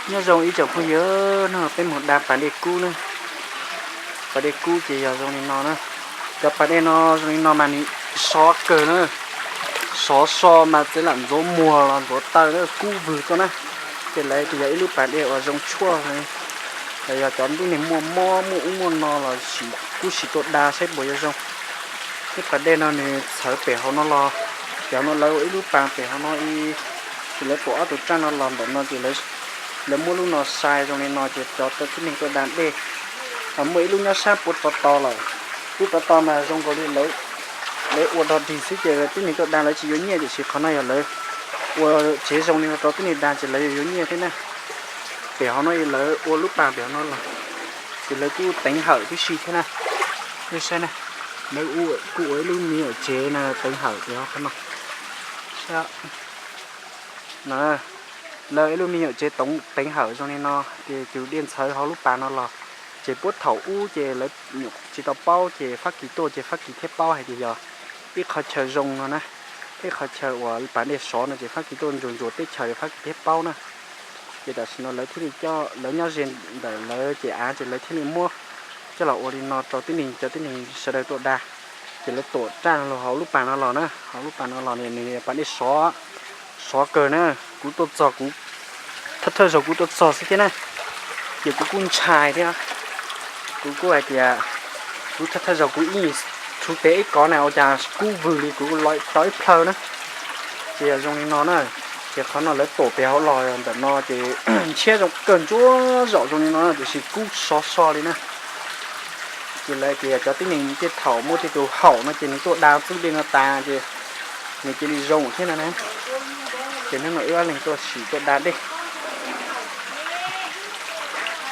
Nyob zoo ib tsoom phooj ywg, hnub no peb mus da pas dej kub na. Pas dej kub ces yog zoo li no na. Cov pas dej no zoo li no mas nws sov kawg na. Sov so mas txeev lam ntxuav muag los ntxuav taw na, kub vwg tuaj na. Ces lawv tias yog ib lub pas dej uas zoo tshuaj, los yog cov tib neeg muaj mob muaj ub muaj no los sim, kuj sim tuaj da saib puas yuav zoo. Lub pas dej no nws txhawv pem hauv no los, ces no lawv ua ib lub pas pem hauv no, ces lawv tuam ob tug raj no los ntawm no ces lawv muab lub no sai zoo li no ces cov tib neeg tuaj da dej. Muaj ib lub nyob sab puab tod tod lawm, lub tod tod mas zoo nkaus li lawv ua dog dig xwb ces tib neeg tuaj da lawv tsis yuav nyiaj, tiam sis qhov no yog lawv ua tsev zoo li no rau tib neeg da ces lawv yuav yuav nyiaj thiab na. Pem hauv no lawv ua lub pas pem hauv no los, ces lawv kuj teev hawm tib si thiab na. Nej saib na, lawv kuj ua ib lub me nyuam tsev na teev hawm pem hauv qhov no. Lawv ib lub me nyuam tsev teev hawm zoo li no, ces cus dej ntxhawv hauv lub pas no los. Ces puag thaum ub ces lawv tsis tau paub ces Fab Kis tuaj ces Fab Kis thiaj paub hais tias yog ib qhov chaw zoo no na, ib qhov chaw uas pas dej sov no ces Fab Kis tuaj ntsuas ntsuas teb chaws Fab Kis thiaj paub na. Ces tam sim no lawv thiaj li coj lawv nyob ze ntawm lawv ces av ces lawv thiaj li muab coj los ua li no rau tib neeg, cov tib neeg sawv daws tuaj da. Ces lawv tuam raj los hauv lub pas no los na, hauv lub pas no los nws pas dej sov, sov kawg na. Kuv tuaj txog kuv, thawj thawj zaug kuv tuaj txog xwb thiab na, ces kuv kuj ntshai thiab. Kuv kuj hais tias kuv thawj thawj zaug kuv ib tshuv tes ib kov na ua cas kub vwg li, kuv los tau ib plhaw na. Ces yog zoo li no na, ces qhov no lawv tuam pem hauv los ntawm no ces ntshiab zoo kawg ntsuab zaum zoo li no tiam sis kub sov so li na. Ces lawv tias cov tib neeg tej thaum muaj tej tus haum no ces nws tuaj da txub dej no tas ces nws cia li zoo thiab no na. Ces hnub no wb ob leeg tuaj sim tuaj da dej.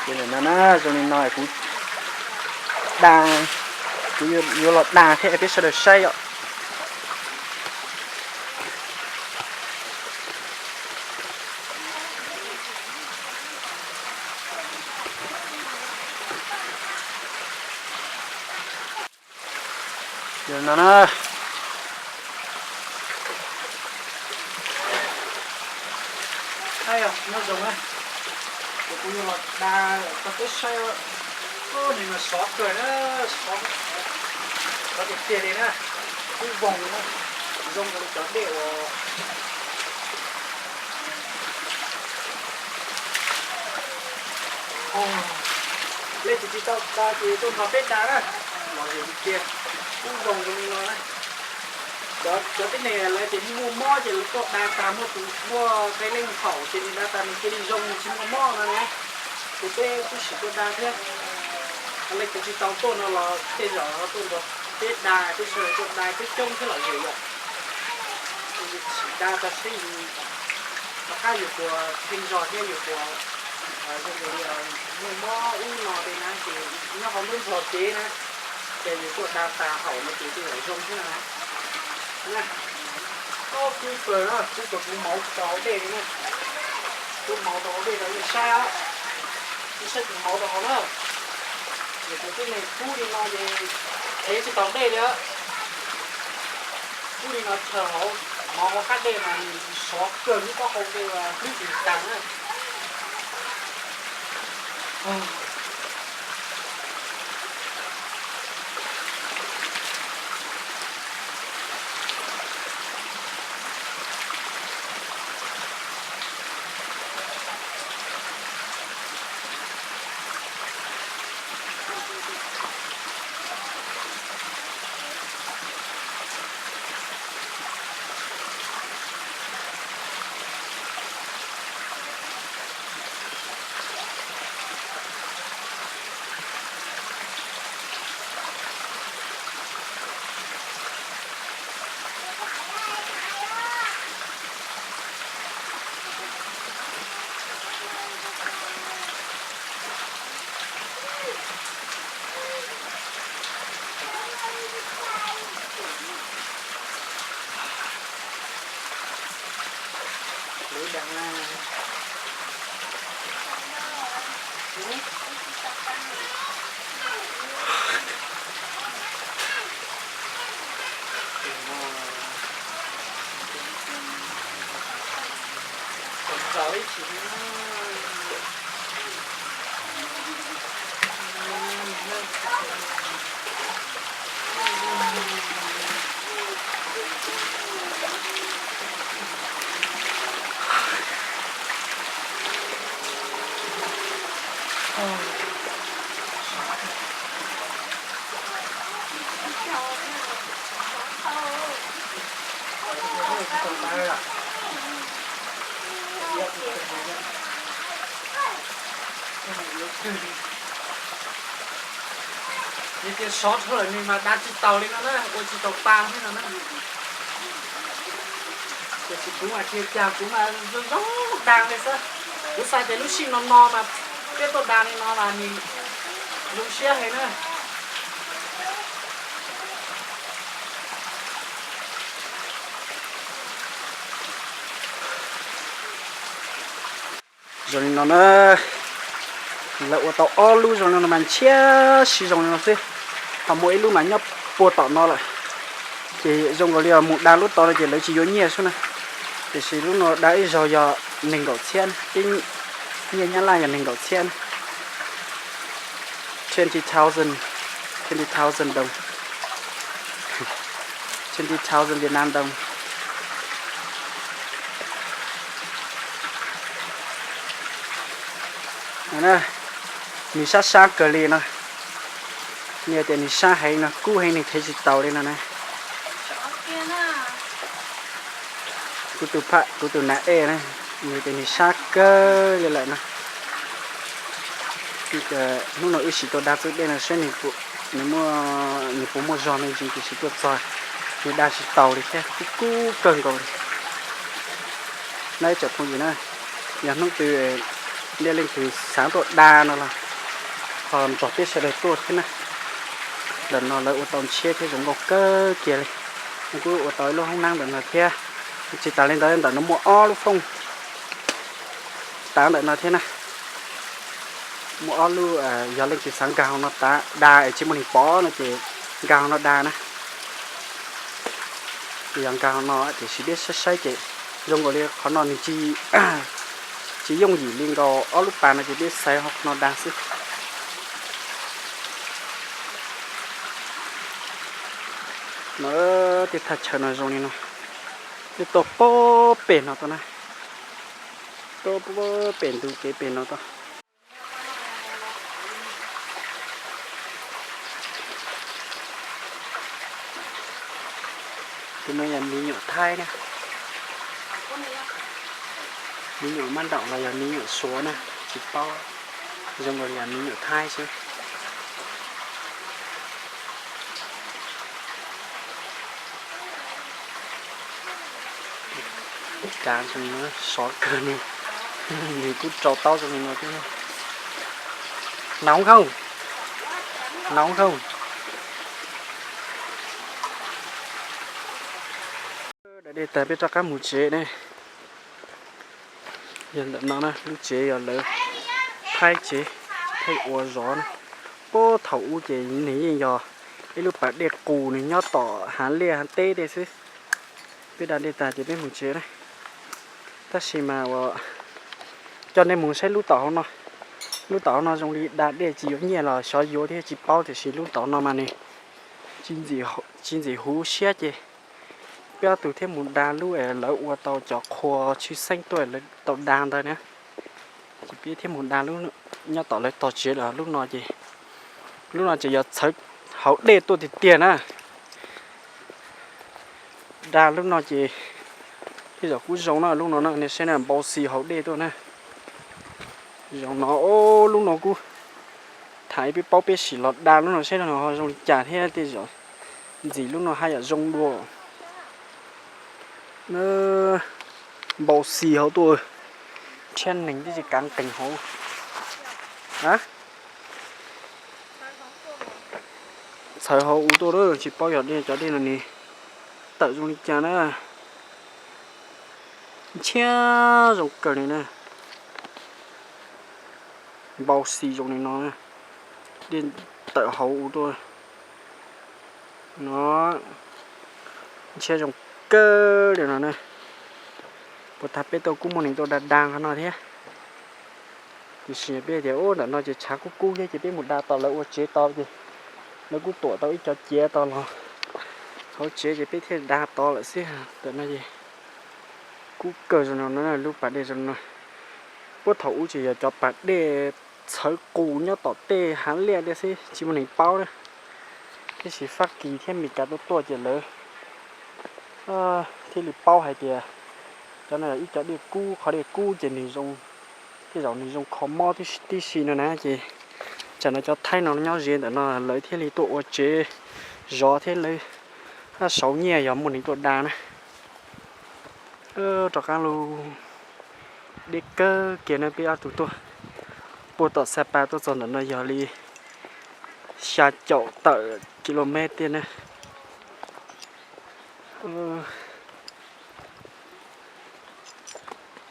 Ces no na, zoo li no kuv da, kuv yuav los da thiab peb sawv daws saib os. Ces no na, nyob zoo na, ces kuv yuav los da rau peb saib. Ub, nws mas sov kawg na, sov, sov tiag tiag li na, kub voog li na, zoo nkaus li cov dej uas leej twg tsis tau da ces tuaj nrog peb da na, lom zem tiag tiag, kub voog zoo li no na. Cov tib neeg lawv tias muaj mob ces lawv tuaj da tas, muaj tus muaj qee leej haum ces nws da tas nws cia li zoo, nws tsis muaj mob no na. Ces peb kuj sim tuaj da thiab. Leej twg tsis tau tuaj no los tej zaum tuaj nrog peb da, peb sawv daws tuaj da coob coob thiab lom zem yom. Yus sim da tas seb yus, tom qab yus puas theej zog thiab yus puas zoo li muaj mob ub no li na, ces nyob hauv lub nplog kev na, ces yus tuaj da tas haum no ces tej zaum zoo thiab na. Kub kawg na, kub kawg, kuv mauv tsis tau hauv dej li na. Kuv mauv tau hauv dej rau nej saib, nej saib kuv mauv tau hauv na. Ces kuv tib neeg kub li no ces ev tsis tau dej li. Kub li no chaws hauv, mauv hauv qab dej mas nws sov kawg, lub taub hau dej hlwb tis tas na. Txaus ib chim no. Yog tias sov dhau lawm nws mas da tsis taus li no na, ua tsis tau pa thiab no na. Tiam sis kuv mas tiag cas kuv mas zoo zoo da li xwb. Kuv xav tias lub sij no no mas peb tuaj da li no mas nws zoo siab heev na. Zoo li no na, lawv ua tau ob lub zoo li no mas ntshiab si zoo li no xwb. Ho muaj ib lub mas nyob puag tom no lawm, ces zoo nkaus li mus da lub tod no ces lawv tsis yuav nyiaj xwb na. Tiam sis lub no da ib zaug yog nees nkaum txhiab na, peb nyiaj Nyab Laj yog nees nkaum txhiab na. Twenty thousand, twenty thousand đồng, twenty thousand Việt Nam đồng. Nws sab sab kawg li no, nws tias nws sab heev no, kub heev nws thev tsis taus li no na. Kuv tus phaj, kuv tus nav ej na, nws tias nws sab kawg li lawm na. Hnub no wb sim tuaj da txuj dej no saib nws puas muaj zog me ntsis, tiam sis tuaj txog nws da tsis taus li thiab, kub kub kawg nkaus li. Na ib tsoom phooj ywg na, yog hnub twg nej leej twg xav tuaj da no los ho nrog peb sawv daws tuaj thiab na. Ntawm no lawv ua tau ntshiab thiab zoo nkauj kawg kiag li. Kuj ua tau ib lub hoob nab ntawm no thiab. Tsis tas li ntawd, ntawm no muaj ob lub fooj tav ntawm no thiab na. Muaj ob lub, yog leej twg xav nkag hauv no tav da es tsis muaj neeg pom no ces nkag hauv no da na. Yog nkag hauv no tiam sis peb saib saib ces zoo nkaus li qhov no nws tsis yooj yim li nkaus ob lub pas no ces peb xaiv hauv qhov no da xwb. No, tej thaj chaw no zoo li no, peb tuaj puag pem no tuaj na, tuaj puag pem ntug kev pem no tuaj. Tus no yog me nyuam Thaib na. Me nyuam mab ntaum los yog me nyuam Suav na, tsis paub, zoo nkaus li yog me nyuam Thaib xwb. Kav zoo sov kawg li, nws kuj rau taub zoo li no thiab. Nóng không? Nóng không? Da dej tag peb rov qab mus tsev ne. Yog ntawm no na, lub tsev yog lawv Thaib tsev, Thaib ua zov na. Puag thaum ub ces nws yeej yog ib lub pas dej qus, nws nyob tom hav liaj hav teb tej xwb. Peb da dej tag ces peb mus tsev na. Tab sis mas ua coj nej mus saib lub tom hauv no. Lub tom hauv no zoo li da dej tsis yuav nyiaj los xyov yuav thiab tsis paub, tiam sis lub tom no mas nws tsis ntxim huv siab ces peb ob tug thiaj mus da lub es lawv ua tau cov qhua tshwj xeeb tuaj lawv tau da ntawd na. Ces peb thiaj mus da lub nyob tom lawv tog tsev lawm. Lub no ces, lub no ces yog txhawv hauv dej tuaj tiag tiag na. Da lub no ces tej zaum kuj zoo na, lub no na, nej saib na, npau xis hauv dej tuaj na. Zoo no, lub no kuj tham peb paub peb sim los da lub no saib no ho zoo li cas thiab, tej zaum ntxim lub no haj yam zoo dua. Npau xis hauv tuaj, rhiab neeg tib si kav nqees hauv. Txhawv hauv ub tuaj lawm, tsis paub yog dej, cov dej no ne tawm zoo li cas na. Ntshiab zoo kawg li na. Npau xis zoo li no, dej tawm hauv ub tuaj no. Ntshiab zoo kawg li no na. Puas tag peb tuaj kuj muaj neeg tuaj da da qhov no thiab. Tiam sis peb tias ub, ntawm no ces tshav kub kub thiab ces peb mus da tos lawv ua tsev tod ces lawv kuj tuam tau ib co ciav tod los hauv tsev ces peb thiaj da tod lawm xwb. Ntawm no ces kub kawg zoo no, lub pas dej zoo no. Puag thaum ub ces yog cov pas dej txhawv qus nyob tom tej hav liaj xwb tsis muaj neeg paub na. Tiam sis Fab Kis thiab Mes Kas tuaj tuaj ces lawv thiaj li paub hais tias cov no yog ib co dej kub, qhov dej kub ces nws zoo, tej zaum nws zoo kho mob tib si no na. Ces tsam no cov Thaib no nyob ze ntawm no lawv thiaj li tuaj ua tsev zov thiab lawv saud nyiaj yog muaj neeg tuaj da na. Rov qab lug deb kawg kiag na, peb ob tug tuaj puag tom Xa Pas tuaj txog ntawm no yog li xya caum tawm ki lo mev tiag na.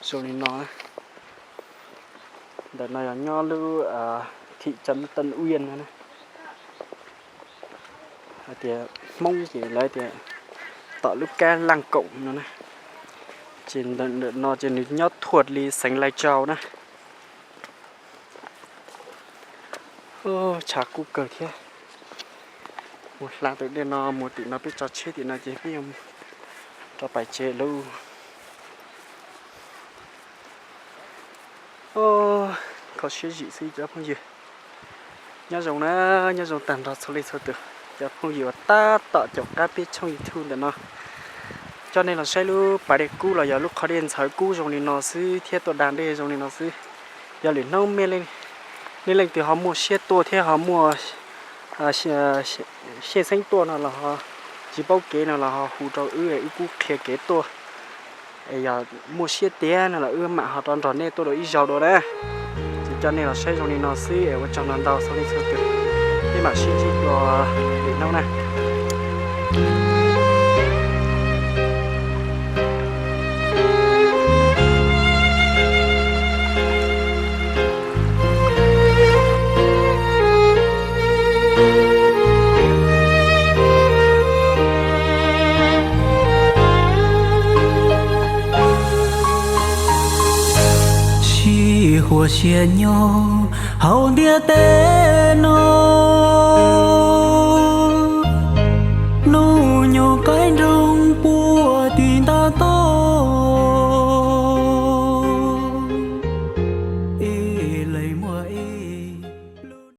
Zoo li no, ntawm no yog nyob lub thim cov Tân Uyên no na. Hais tias Hmoob ces lawv tias tom lub kab Laj Kaum no na. Ces ntawm no ces nws nyob thuam li xeev Lai Châu na. Tshav kub kawg thiab. Mus hla tus dej no mus tim no, peb tso tsheb tim no ces peb yuav rov pais tsev lawm. Kho siab zim xwb cov phooj ywg. Nyob zoo na, nyob zoo tag nrho txhua leej txhua tus cov phooj ywg uas tab tom caum qab peb tshooj YouTube ntawm no. Coj nej los saib lub pas dej kub los yog lub qhov dej ntxhawv kub zoo li no xwb thiab tuaj da dej zoo li no xwb. Yog lwm hnub nej leej twg ho muaj siab tuaj thiab ho muaj xyeej xeeb tuaj no los ho tsis paub kev no los ho hu rau wb, wb kuj qhia kev tuaj. Es yog muaj siab tiag no los wb mam ho rov nrog nej tuaj dua ib zaug dua na. Ces coj nej los saib zoo li no xwb es ua tsaug ntau ntau txhua leej txhua tus, peb mam sib ntsib dua lwm hnub na. Sib huas sia nyob hauv ntiaj teb no.